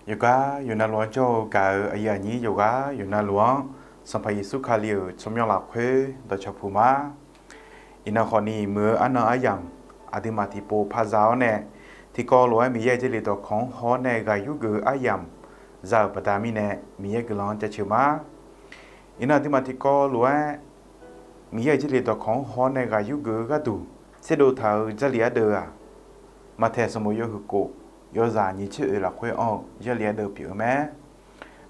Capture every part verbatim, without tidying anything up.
Yawqgar yawqnavluf-anr jawr-eu gaq-euq aqyuif aqnyir yawqgar yawqnavluf-anr, Sanqpaq Yeqsur Kali-euq tsawrmyanr lafkhoer dawqcawq puq ma. Iqnan khawfni muiq-eu arnan aryamq aqduimaf tiqpov par za-awr nae, tiqkawv lof-aer Miqyaer-euq Jarlif dawqkawq-anr haw-awr nae ghaq yurgeuf-eu aryamq za-euq baqda mirnae, Miqyaer guiqlanq-anr jaceuq ma. Iqnan aqduimaf tiqkawv lof-aer Miqyaer-euq Jarlif dawqkawq-anr haw-awr nae ghaq yurgeuf-eu gharduq tserdov taq-euq Jarlif ardeuv-aq, Maqtaeq sanqbof yawhuiq kof yawzaq nyiq tser oeq lafkhoer anr-eu Jarlif ardeuv pyeuf-eu mae.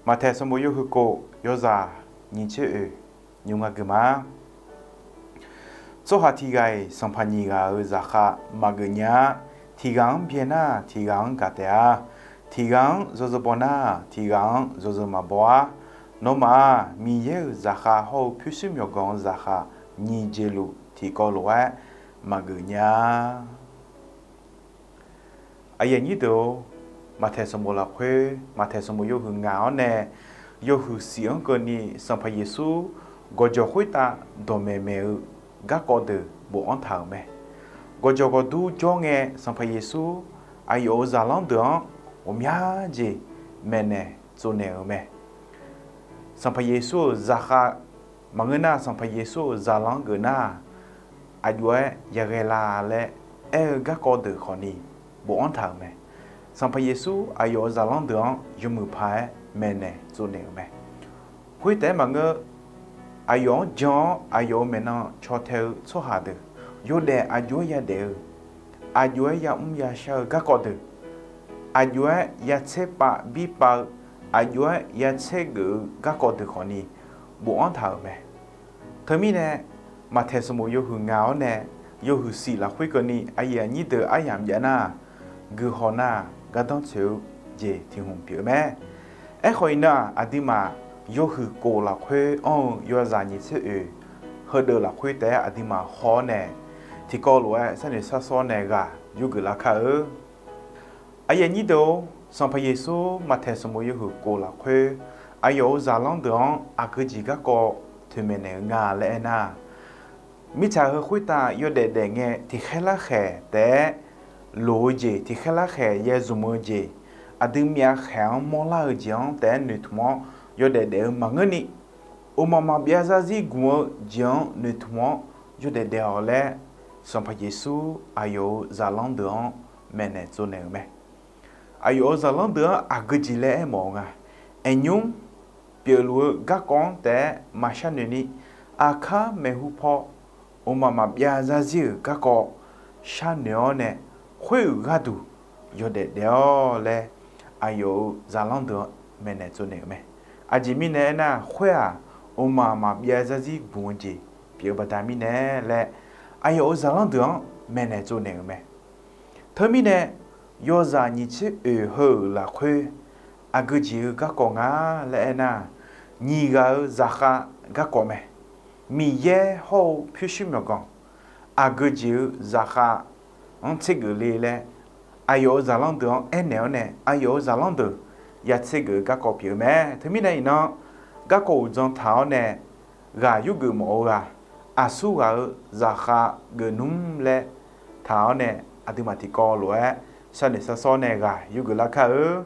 Maqtaeq sanqbof yawhuiq kof yawzaq nyiq tser oeq nymr nga gui ma. Tsawrhaq tiq ghaq-iq sanqpaq nyiq ghaq-euq zaqkhav maqgeuf nya-a. Tiq ghaq-anr byae nar, tiq ghaq-anr gaq taef-a. Tiq ghaq-anr yawzeu baw nar, tiq ghaq-anr yawzeu maqbaw-ar. Nawmaf-aq, Miqyaer-euq zaqkhav hawr-eu pyurshuir myawqganq-eu zaqkhav nyiq jeq luf tiqkawv lof-aer maqgeuf nya-a. Aqyuif aqnyir deuq-or, Maqtaeq sanqbof lafkhoer Maqtaeq sanqbof yawhuiq ngaq-awr nae yawhuiq shif-anr keuvni Sanqpaq Yeqsur gawqjawq khoertav dawqmaeq maeq-eu garkawv deuq bofanr taq-euq mae. Gawqjawq gawqdur jawr ngae, Sanqpaq Yeqsur aqyawf-euq zaqlanr deuq-anr ghawqmya jeq maeqnaeq tsovnaeq-euq mae. Sanqpaq Yeqsur-euq zaqkhav maqngeur nar, Sanqpaq Yeqsur-euq zaqlanr geuf nar-aq, aqjox-aer yaghae la laer aer-eu garkawv deuq khawfni bofanr taq-euq mae. Sanqpaq Yeqsur aqyawf-euq zaqlanr deuq-anr yawmuiq paq-aer maeqnaeq tsovnaeq-euq mae. Khoertaef-aer maqngeur, aqyawf-anr jan-awr aqyawf-euq maeqnan caw tae-eu tsawrhaq deuq, yawdaef aqjox-aer yadaef-eu, aqjox-aer yamr yashar-eu garkawv deuq, aqjox-aer yatser pav bir pav-eu, aqjox-aer yatser geuf-eu garkawv deuq khawfni bofanr taq-euq mae. Teumirnae, Maqtaeq sanqbof yawhuiq ngaq-awr nae yawhuiq shif lafkhoer keuvni aqyuif aqnyir deuq aryamq jav nar-aq, guiqhaw nar-aq, gardanr tsoeq-eu jeq tiq hmq pyeuf-eu mae. Aerkhawf iqnan-aq, aqduimaf yawhuiq kof lafkhoer anr-eu yawzaq nyiq tser oeq heudeuq lafkhoer taef-aer aqduimaf haw-awr nae, tiqkawv lof-aer sharnoeq sharsawr nae ghaq yurgeuf lar kar-eu. Aqyuif aqnyir deuq-or, Sanqpaq Yeqsur Maqtaeq sanqbof yawhuiq kof lafkhoer aqyawf-euq zaqlanr deuq-anr aqgeu jeq garkawv toeqmaeq naeq-eu nga laer aernar, mirtsaq heu khoertav yawdaef daef ngae tiqkhaer larkhaeq taef-aer loq-eu jeq, tiqkhaer larkhaeq ya zmq-eu jeq, aqdui myavkhaeq-anr mawrlar-eu jeq-anr taef-aer noeqtmq-awr yawdaef daef-eu maqngeurni, mqmaq maqbyav zarzir gmq-eu jeq-anr noeqtmq-awr yawdaef daef-awq laer, Sanqpaq Yeqsur aqyawf-euq zaqlanr deuq-anr maeqnaeq tsovnaeq-euq mae. Aqyawf-euq zaqlanr deuq-anr aqgeu jeq laer aermawf-eu nga. Aernyur pyeufluf-eu garkawv-anr taef-aer maqshar noeqni, aqkar maeqhu paw mqmaq maqbyav zarzir-euq garkawv sharnoeq-awr nae, khoer-euq gharduq yawdaef daef-awr laer, aqyawf-euq zaqlanr deuq-anr maeqnaeq tsovnaeq-euq mae. Aqjeq mirnae aernar, khoer-aq, mqmaq maqbyav zarzir gmq-eu jeq pyeuf-eu baqda mirnae laer, aqyawf-euq zaqlanr deuq-anr maeqnaeq tsovnaeq-euq mae. Teumirnae, yawzaq nyiq tser oeq heu-euq lafkhoer aqgeu jeq-eu garkawv nga laer aernar, nyiq ghaq-euq zaqkhav garkawv mae. Miqyaer hawr-eu pyurshuir myawqganq, aqgeu jeq-eu zaqkhav-anr tsergeuf le laer, aqyawf-euq zaqlanr deuq-anr aernaeq-awr nae, aqyawf-euq zaqlanr deuq ya tsergeuf-eu garkawv pyeuf-eu mae. Teumirnae iqnan, garkawv uqdzan taq-awr nae ghaq yurgeuf mawf-eu ghaq, aqsur ghaq-euq zaqkhav geuf nmr laer taq-awr nae, aqduimaf tiqkawv lof-aer sharnoeq sharsawr nae ghaq yurgeuf lar kar-eu.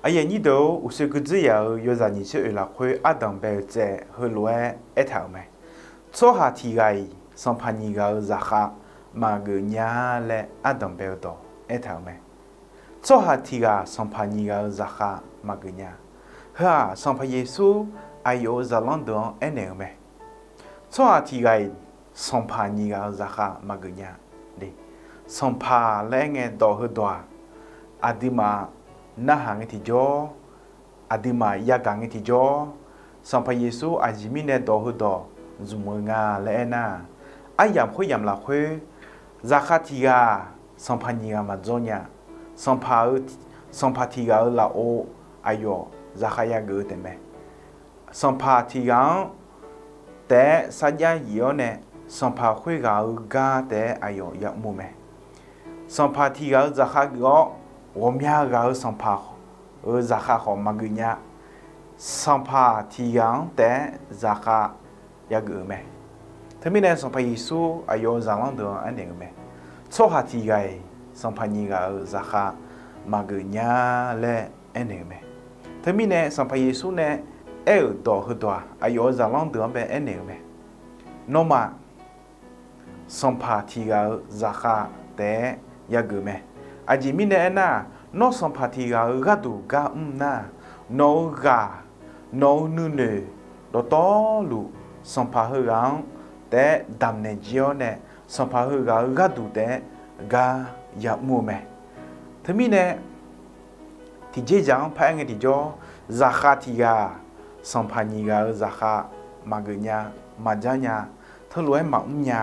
Aqyuif aqnyir deuq-or, uqshoe guirdzer yaf-euq yawzaq nyiq tser oeq lafkhoer ardanq bae-eu tsaev heulof-aer aertaq-euq mae. Tsawrhaq tiq ghaq-iq sanqpaq nyiq ghaq-euq zaqkhav maqgeuf nya laer ardanq bae-eu dawq aertaq-euq mae. Tsawrhaq tiq ghaq sanqpaq nyiq ghaq-euq zaqkhav maqgeuf nya. Heu-aq, Sanqpaq Yeqsur aqyawf-euq zaqlanr deuq-anr aernaeq-euq mae. Tsawrhaq tiq ghaq-iq sanqpaq nyiq ghaq-euq zaqkhav maqgeuf nya. Sanqpaq laer aer ngae dawq heudawq-aq, aqduimaf narhaq ngae tiqjawr, aqduimaf yagaq ngae tiqjawr, Sanqpaq Yeqsur aqjeq mirnae dawq heudawq zmq-eu nga laer aernar, aryamq khoeryamq lafkhoer zaqkhav tiq ghaq sanqpaq nyiq ghaq maqdzawr nya. Sanqpaq-eu, sanqpaq tiq ghaq-euq lafov aqyawf zaqkhav yageuf-eu taef mae. Sanqpaq tiq ghaq-anr taef-aer sarjax yif-awr nae, sanqpaq khoerghaq-euq gar taef-aer aqyawf yamr-eu mae. Sanqpaq tiq ghaq-euq zaqkhav geuf-awr, ghawqmya ghaq-euq sanqpaq-euq zaqkhav khawf maqgeuf nya. Sanqpaq tiq ghaq-anr taef-aer zaqkhav yageuf-euq mae. Teumirnae Sanqpaq Yeqsur aqyawf-euq zaqlanr deuq-anr aernaeq-euq mae. Tsawrhaq tiq ghaq-iq sanqpaq nyiq ghaq-euq zaqkhav maqgeuf nya laer aernaeq-eu mae. Teumirnae Sanqpaq Yeqsur nae aer-euq dawq heudawq-aq, aqyawf-euq zaqlanr deuq-anr bae aernaeq-eu mae. Nawmaf, sanqpaq tiq ghaq-euq zaqkhav taef-aer yageuf mae. Aqjeq mirnae aernar-aq, nawr sanqpaq tiq ghaq-euq gharduq gar mr nar-aq, nawq-eu ghaq, nawq-eu nuinoeq dawqtawvluf, sanqpaq heughaq-anr taef-aer damqnaeq jir-awr nae, sanqpaq heughaq-euq gharduq taef-aer gar ya'mr-eu mae. Teumirnae, tiqjeq dzaq-anr paraer ngae tiqjawr, zaqkhav tiq ghaq, sanqpaq nyiq ghaq-euq zaqkhav maqgeuf nya, maqjanr nya, teulof-aer maqmr nya,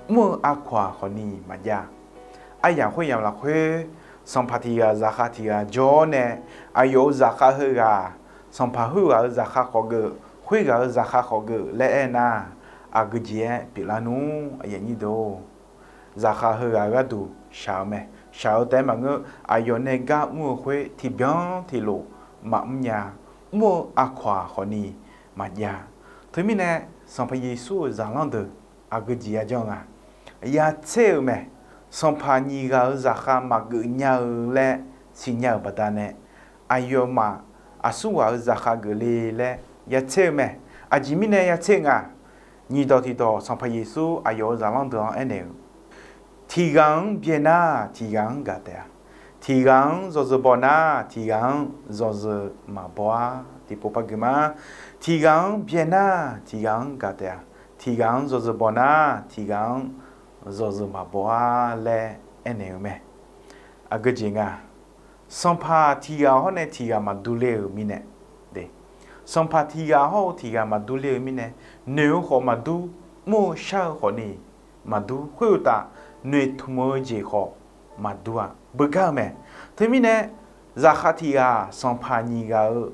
mr-eu aqkawq-aq khawfni maqjav. Aryamq khoeryamq lafkhoer, sanqpaq tiq ghaq zaqkhav tiq ghaq jawr-awr nae, aqyawf-euq zaqkhav heughaq, sanqpaq khoerghaq-euq zaqkhav khawf geuf, khoerghaq-euq zaqkhav khawf geuf laer aernar, aqgeu jeq-aer pyeuflar nmr. Zaqkhav heughaq gharduq shaq-eu mae. Shaq-eu taef-aer maqngeur, aqyawf nae gar mr-eu khoer tiqbyan tiqlof maqmr nya, mr-eu aqkawq-aq khawfni maqjav. Teumirnae, Sanqpaq Yeqsur-euq zaqlanr deuq aqgeu jeq yajanr nga, yatser-euq mae. Sanqpaq nyiq ghaq-euq zaqkhav maqgeuf nya-eu laer siqnya-euq baqdanae, aqyawfmaf aqsurghaq-euq zaqkhav geuf le laer yatser-eu mae. Aqjeq mirnae yatser-eu nga, nyiqdawq tiqdawq Sanqpaq Yeqsur aqyawf-euq zaqlanr deuq-anr aernaeq-eu, tiq ghaq-anr byaenar tiq ghaq-anr gaq taef-a. Tiq ghaq-anr yawzeu baw nar tiq ghaq-anr yawzeu maqbaw-ar. Tiqpov par gui ma. Tiq ghaq-anr byaenar tiq ghaq-anr gaq taef-a. Tiq ghaq-anr yawzeu baw nar tiq ghaq-anr yawzeu maqbaw-ar laer aernaeq-eu mae. Aqgeu jeq nga, sanqpaq tiq ghaq hawr nae tiq ghaq maqdur le-euq mirnae, sanqpaq tiq ghaq hawr-eu tiq ghaq maqdur le-euq mirnae, noeq-eu khawf maqdur, mr-eu shar-eu khawfni maqdur, khoeruqtaf noeqtmq-eu jeq khawf maqdur-a, beugar-eu mae. Teumirnae, zaqkhav tiq ghaq sanqpaq nyiq ghaq-euq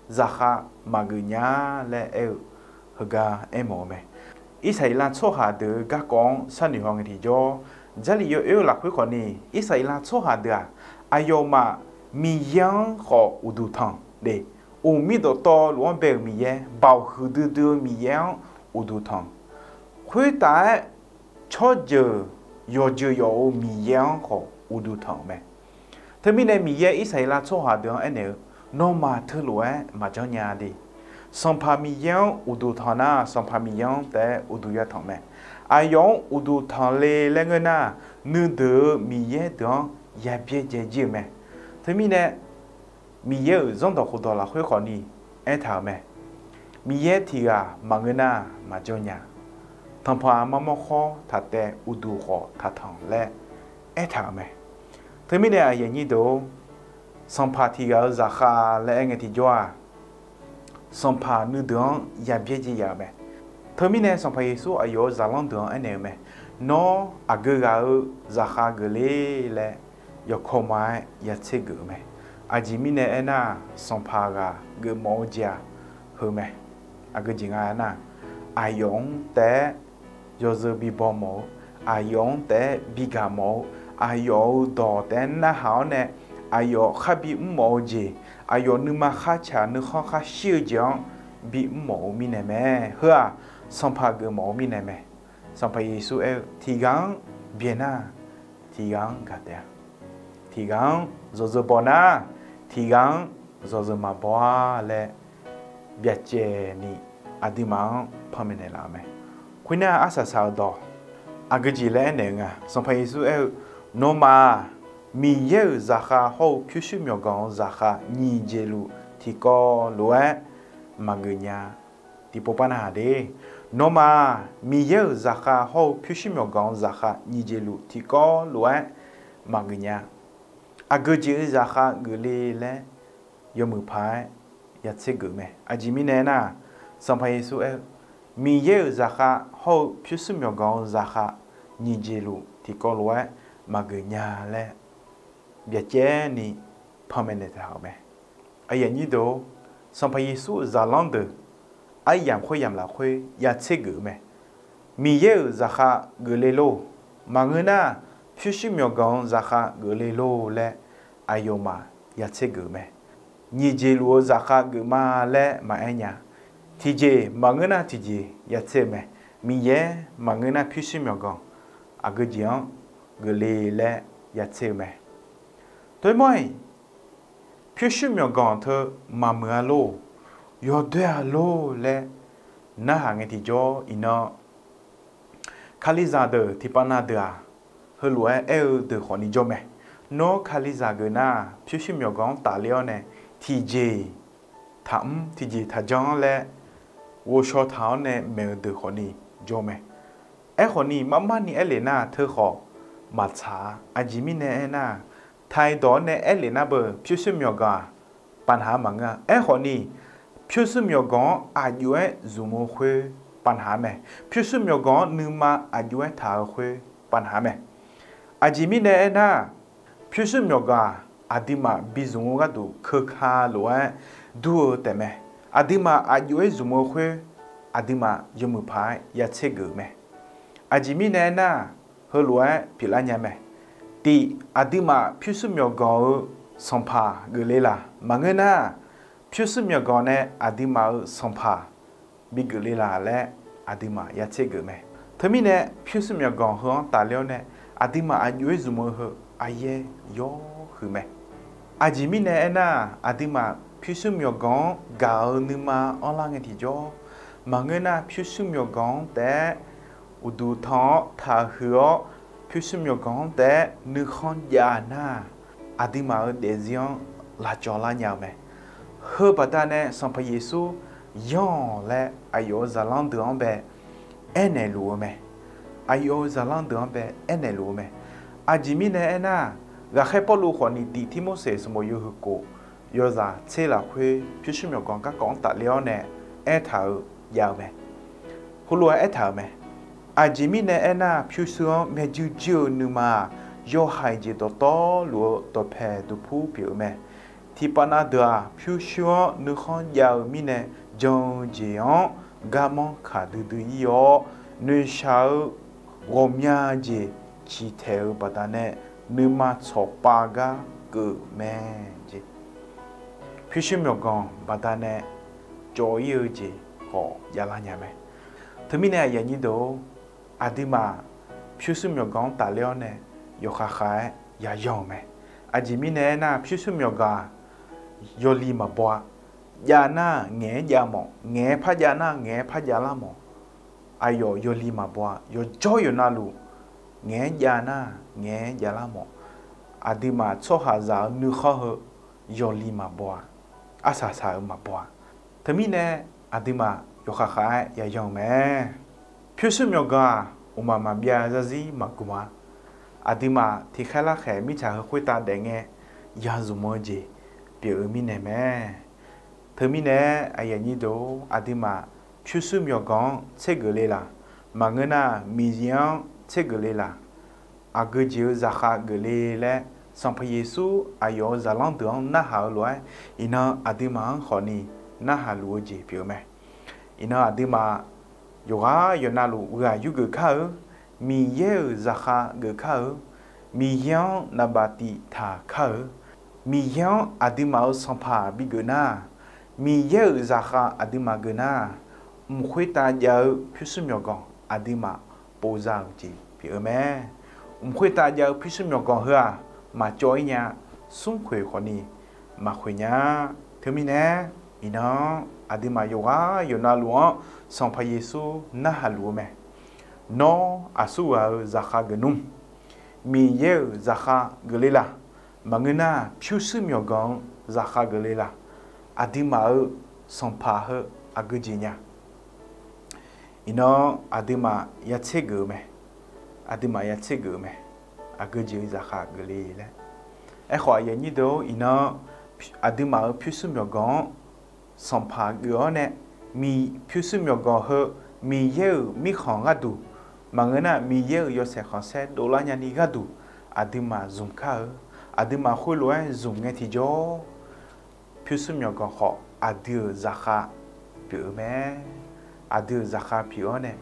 zaqkhav maqgeuf nya laer aer-eu heugar aermawf-eu mae. Irsaqleqlav tsawrhaq deuq-euq garkawv-anr sharnoeq haw ngae tiqjawr, Jarlif yawoer-eu lafkhoer khawfni, Irsaqleqlav tsawrhaq deuq-aq, aqyawfmaf Miqyaer-anr khawf uqduq tanq le, uqmir dawqtawvluf-anr bae-euq Miqyaer, baoq huiqdui dui-eu Miqyaer-anr uqduq tanq, khoertaf-aer tsawrjeuq yawqjeuq yawf-euq Miqyaer-anr khawf uqduq tanq-euq mae. Teumirnae Miqyaer Irsaqleqlav tsawrhaq deuq-anr aernaeq-eu, nawmaf teulof-aer maqjanr nya de. Sanqpaq Miqyaer-anr uqduq tanq nar, Sanqpaq Miqyaer-anr taef-aer uqduq yatanq mae. Aqyawf-anr uqduq tanq le laer ngeur nar, nuideuq-euq miqyaer deuq-anr yabyaerdzae jir-eu mae. Teumirnae, Miqyaer-euq zanrdawq khofdawq lafkhoer khawfni aertaq-euq mae. Miqyaer tiq ghaq maqngeur nar maqjanr nya. Tanqpanq aqma mawrkhawr taq taev, uqduq khawf taq tanq laer aertaq-euq mae. Teumirnae aqyuif aqnyir deuq-or, sanqpaq tiq ghaq-euq zaqkhav laer aer ngae tiqjawr-aq, sanqpaq nuideuq-anr yabyaerdzae yaf-euq mae. Teumirnae Sanqpaq Yeqsur aqyawf-euq zaqlanr deuq-anr aernaeq-eu mae. Nawr aqgeu ghaq-euq zaqkhav geuf le laer yawkawr ma-aer yatser geuf-eu mae. Aqjeq mirnae aernar, sanqpaq ghaq geufmawf-eu jeq-aq heu mae. Aqgeu jeq nga aernar, aqyawf-anr taef-aer yawzeu bibaw mawf-eu, aqyawf-anr taef-aer bigaq mawf-eu, aqyawf-euq dawq taef-aer narhaq-awr nae, aqyawf kharbi mrmawf-eu jeq, aqyawf nuima khartsaq nuikhanr kharshir-eu jeq-anr bimr mawf-eu mirnae mae. Heu-aq, sanqpaq geufmawf-eu mirnae mae. Sanqpaq Yeqsur aer-eu, tiq ghaq-anr byaenar, tiq ghaq-anr gaq taef-a. Tiq ghaq-anr yawzeu baw nar, tiq ghaq-anr yawzeu maqbaw-a laer byacaevni aqduimaf-anr panmaeq naeqlaf-eu mae. Khoernar, arsaq saq-eu dawq aqgeu jeq laer aernaeq-eu nga. Sanqpaq Yeqsur aer-eu, nawmaf-aq, Miqyaer-euq zaqkhav hawr-eu pyurshuir myawqganq-euq zaqkhav nyiq jeq luf tiqkawv lof-aer maqgeuf nya. Tiqpov par narhaq de. Nawmaf-aq, Miqyaer-euq zaqkhav hawr-eu pyurshuir myawqganq-euq zaqkhav nyiq jeq luf tiqkawv lof-aer maqgeuf nya. Aqgeu jeq-eu zaqkhav geuf le laer yawmuiq paq-aer yatser geuf mae. Aqjeq mirnae aernar, Sanqpaq Yeqsur aer-eu, Miqyaer-euq zaqkhav hawr-eu pyurshuir myawqganq-euq zaqkhav nyiq jeq luf tiqkawv lof-aer maqgeuf nya laer byacaevni panmaeq naeqtaq-euq mae. Aqyuif aqnyir deuq-or, Sanqpaq Yeqsur-euq zaqlanr deuq aryamq khoeryamq lafkhoer yatser geuf-eu mae. Miqyaer-euq zaqkhav geuf le lor, maqngeur nar, pyurshuir myawqganq-eu zaqkhav geuf le lor laer aqyawfmaf yatser geuf-eu mae. Nyiq jeq luf-eu zaqkhav geuf ma laer maqaer nya. Tiqjeq maqngeur nar tiqjeq yatser-eu mae. Miqyaer maqngeur nar pyurshuir myawqganq aqgeu jeq-anr geuf le laer yatser-eu mae. Toermawr-iq, Pyurshuir myawqganq teu maqmuiq-a lor, yawdoer-a lor laer narhaq ngae tiqjawr iqnan, Kalizaq deuq tiqpav nav deuq-aq, heulof-aer aer-eu deuq khawfni jawr mae. Nawr Kalizaq geuf nar-aq, pyurshuir myawqganq-anr tafler-awr nae tiqjeq taqmr tiqjeq taqjanr-anr laer ghovshaw taq-awr nae maeq-eu deuq khawfni jawr mae. Aerkhawfni marmarni aerlef nar-aq, teukhawf maqtsaq-a. Aqjeq mirnae aernar-aq, taiq dawq-awr nae aerlef nar beu, pyurshuir myawqganq-aq, pavnaq-a maqngeur-a. Aerkhawfni, pyurshuir myawqganq-anr aqjox-aer zmq-eu khoer pavnaq-a mae. Pyurshuir myawqganq-anr nuima aqjox-aer taq-eu khoer pavnaq-a mae. Aqjeq mirnae aernar-aq, pyurshuir myawqganq-aq, aqduimaf bizmq-eu gharduq keuka lof-aer dur-eu taefmae. Aqduimaf aqjox-aer zmq-eu khoer, aqduimaf yawmuiq paq-aer ya tser geuf-euq mae. Aqjeq mirnae aernar-aq, heulof-aer pyeuflar nya mae. Tiq, aqduimaf pyurshuir myawqganq-eu sanqpaq geufle laq? Maqngeur nar, pyurshuir myawqganq nae aqduimaf-euq sanqpaq bigeuf le laq laer aqduimaf ya tser geuf mae. Teumirnae pyurshuir myawqganq heu-anr tafler-awr nae aqduimaf aqjox-aer zmq-eu heu aqyaer yawhuiq mae. Aqjeq mirnae aernar-aq, aqduimaf pyurshuir myawqganq-anr gaq-eu nuima anrlar ngae tiqjawr, maqngeur nar pyurshuir myawqganq-anr taef-aer uqduq tanq-awr taqhuiq-awr, pyurshuir myawqganq-anr taef-aer nuikhanr jav nar-aq, aqduimaf-euq daefzir-anr lavcawv lar nya-eu mae. Heu baqdanae Sanqpaq Yeqsur yanr-awq laer aqyawf-euq zaqlanr deuq-anr bae aernaeq luf-eu mae. Aqyawf-euq zaqlanr deuq-anr bae aernaeq luf-eu mae. Aqjeq mirnae aernar, ghaqkhaer Pawrluv khawfni tiq Tirmorseq sanqbof yawhuiq kof yawzaq tser lafkhoer pyurshuir myawqganq garkawv-anr tafler-awr nae aertaq-eu jav-eu mae. Heulof-aer aertaq-euq mae. Aqjeq mirnae aernar, pyurshuir-anr myavjuir juir-eu nuima-aq, yawhaiq jeq dawqtawvluf-eu dawqpaeq duqpur pyeuf-eu mae. Tiqpav nav deuq-aq, pyurshuir-anr nuikhanr jav-eu mirnae jan-eu jeq-anr garmanr kaq duidui ir-awr, noeqshaq-eu ghawqmya jeq ciqtaeq-eu baqdanae nuima tsawqpav gar keuv mae. Jeq, pyurshuir myawqganq baqdanae cawv ir-eu jeq khawf javlar nya mae. Teumirnae aqyuif aqnyir deuq-or, aqduimaf pyurshuir myawqganq-anr tafler-awr nae yawkhav khav-aer yayan-euq mae. Aqjeq mirnae aernar, pyurshuir myawqganq-aq, yawli maqbaw-a. Jav nar ngaeq-aer jav mawf, ngaeq-aer par jav nar ngaeq-aer par jav lar mawf. Aqyawf yawli maqbaw-a. Yawqjawr yawqnavluf ngaeq-aer jav nar ngaeq-aer jav lar mawf. Aqduimaf tsawrhaqzaq-euq nuikhanr heu yawli maqbaw-a. Arsaq saq-euq maqbaw-a. Teumirnae aqduimaf yawkhav khav-aer yayan-euq mae. Pyurshuir myawqganq-aq, mqmaq maqbyav zarzir maqgmq-a. Aqduimaf tiqkhaer larkhaeq mirtsaq heu khoertav daef ngae yazmq-eu jeq pyeuf-eu mirnae mae. Teumirnae aqyuif aqnyir deuq-or, aqduimaf pyurshuir myawqganq-anr tsergeuf le laq? Maqngeur nar, Miqyaer-anr tsergeuf le laq? Aqgeu jeq-eu zaqkhav geuf le laer, Sanqpaq Yeqsur aqyawf-euq zaqlanr deuq-anr narhaq-eu lof-aer, iqnan aqduimaf-anr khawfni narhaq luf-eu jeq pyeuf-eu mae. Iqnan aqduimaf yawqghaq yawqnavluf ghaq yurgeuf kar-eu, Miqyaer-euq zaqkhav geuf kar-eu, Miqyaer-anr naqbaf tiq taq kar-eu, Miqyaer-anr aqduimaf-euq sanqpaq bigeuf nar, Miqyaer-euq zaqkhav aqduimaf geuf nar, mq khoertav jav-eu pyurshuir myawqganq aqduimaf povza-euq jeq pyeuf-eu mae. Mq khoertav jav-eu pyurshuir myawqganq heu-aq, maqcawv ir nya. Smrkhoeq khawfni maqkhoeq nya. Teumirnae, iqnan aqduimaf yawqghaq yawqnavluf-anr Sanqpaq Yeqsur narhaq luf-eu mae. Nawr aqsurghaq-euq zaqkhav geuf nmr. Miqyaer-euq zaqkhav geuf le laq? Maqngeur nar, pyurshuir myawqganq-eu zaqkhav geuf le laq? Aqduimaf-euq sanqpaq heu aqgeu jeq nya. Iqnan aqduimaf ya tsergeuf-eu mae. Aqduimaf ya tsergeuf-eu mae. Aqgeu jeq-eu zaqkhav geuf le laer. Aerkhawf aqyuif aqnyir deuq-or, iqnan aqduimaf-euq pyurshuir myawqganq-anr sanqpaq geuf-awr nae, pyurshuir myawqganq heu Miqyaer-euq mirkhanq gharduq, maqngeur nar Miqyaer-euq yawshaef khanqsaer dovlar nyani gharduq, aqduimaf zmq kar-eu. Aqduimaf khoerlof-aer zmq ngae tiqjawr, pyurshuir myawqganq khawf aqdui-euq zaqkhav pyeuf-eu mae. Aqdui-euq zaqkhav pyeuf-awr nae,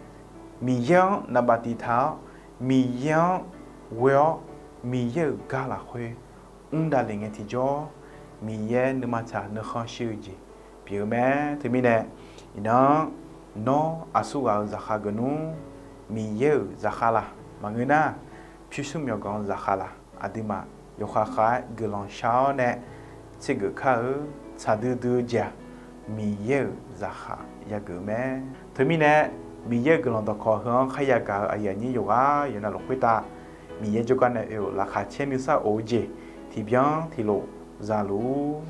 Miqyaer-anr naqbaf tiq taq-awr, Miqyaer-anr ghoe-awr, Miqyaer-euq gar lafkhoer mr davlef ngae tiqjawr, Miqyaer nuima tsaq nuikhanr shir-eu jeq pyeuf-eu mae. Teumirnae, iqnan nawr aqsurghaq-euq zaqkhav geuf nmr. Miqyaer-euq zaqkhav laq? Maqngeur nar, pyurshuir myawqganq-eu zaqkhav laq? Aqduimaf yawkhav khav-aer guiqlanq shar-awr nae, tsergeuf kar-eu tsaq duidui-eu jeq-aq, Miqyaer-euq zaqkhav yageuf-eu mae. Teumirnae, Miqyaer-euq guiqlanq dawqkawq heu-anr kharya gaq-eu aqyuif aqnyir yawqghaq yawqnav luf khoertav, Miqyaer jawrgar nae oe-euq laqkhaq caer nuisar of-eu jeq tiqbyan tiqlof zaluf-ur.